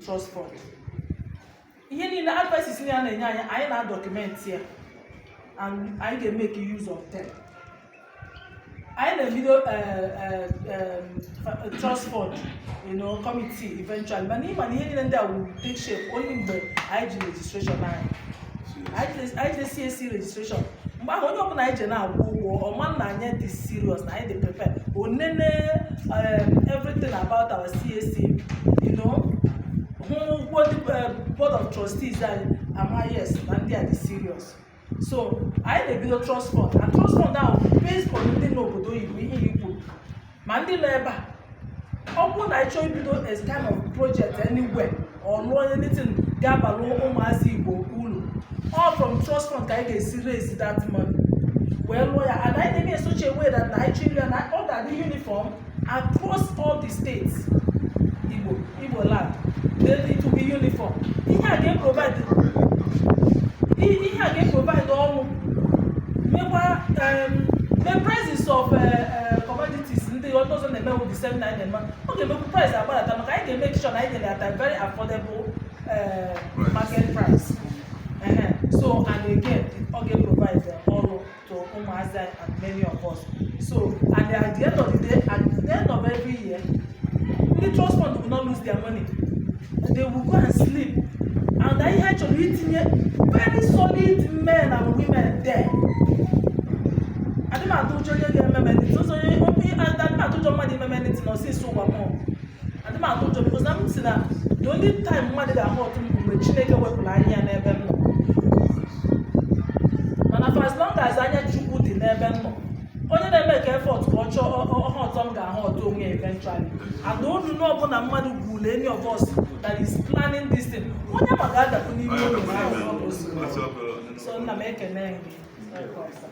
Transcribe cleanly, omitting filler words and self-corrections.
trust fund. Ihe niile, advices niile a na-enye anyị, anyị na-document ya and anyị ga-emeke use of them. Anyị na-ebido trust fund committee eventually, mana ịma na ihe niile ndị a will take shape only mgbe anyị ji registration anyị. Anyị ji CAC registration. Mgbe ahụ, onye ọbụla anyị ji na-akwụ ụgwọ ọma na anyị dị serious, na anyị dị prepared, onene everything about our CAC, hụ ụgwọ ndị board of trustees anyị, ama yes, na ndị a dị serious. So anyị na-ebido trust fund, and trust fund ahụ based on ndị n'obodo oyibo, ihe ikwu ma ndị nọ ebe a. Ọ bụrụ na anyị chọọ ibido a kind of project anywhere or lụọ anything ga-abalụ ụmụazị Igbo uru, all from trust fund ka anyị ga-esi raise that money wee lụọ ya. And anyị na-eme in such a way that na anyị chọrọ ya na ọ ga-adị uniform across all the states, Igbo land. Then it will be uniform. Ihe a ga-provide ọrụ, mekwa mee prices of commodities ndị ọzọ na-eme with the same nine na-eme, ọ ga-emekwu price agbadata, maka anyị ga-emeke sure na anyị nyere at a very affordable market price. So and again, ọ ga-provide ọrụ to ụmụazị anyị and many of us. So and at the end of the day, at the end of every year, ndị trust fund will not lose their money. They will go and sleep. And ihe anyị chọrọ itinye very solid men and women there. Adị m atụ ụjọ onye ga-eme m anything. Ụzọ onye adị m atụ ụjọ mmadụ ime m anything ọsịsọ ụwa mụ. Adị m atụ ụjọ because na m si na the only time mmadụ ga-ahụ ọtụ m bụ mgbe Chineke wepụrụ anya ya n'ebe m nọ. Mana for as long as anya Chukwu dị n'ebe m nọ, onye na-eme ka effort ka ọ chọọ ọha ọtọ m ga-ahụ ọtọ onwe ya eventually. And onunu ọbụla mmadụ gwuru, any of us that is planning this thing, onye ma ga-adapụ n'ime ụlọ ahụ ọ bụ. So nna m, ekene gị. Welcome, sir.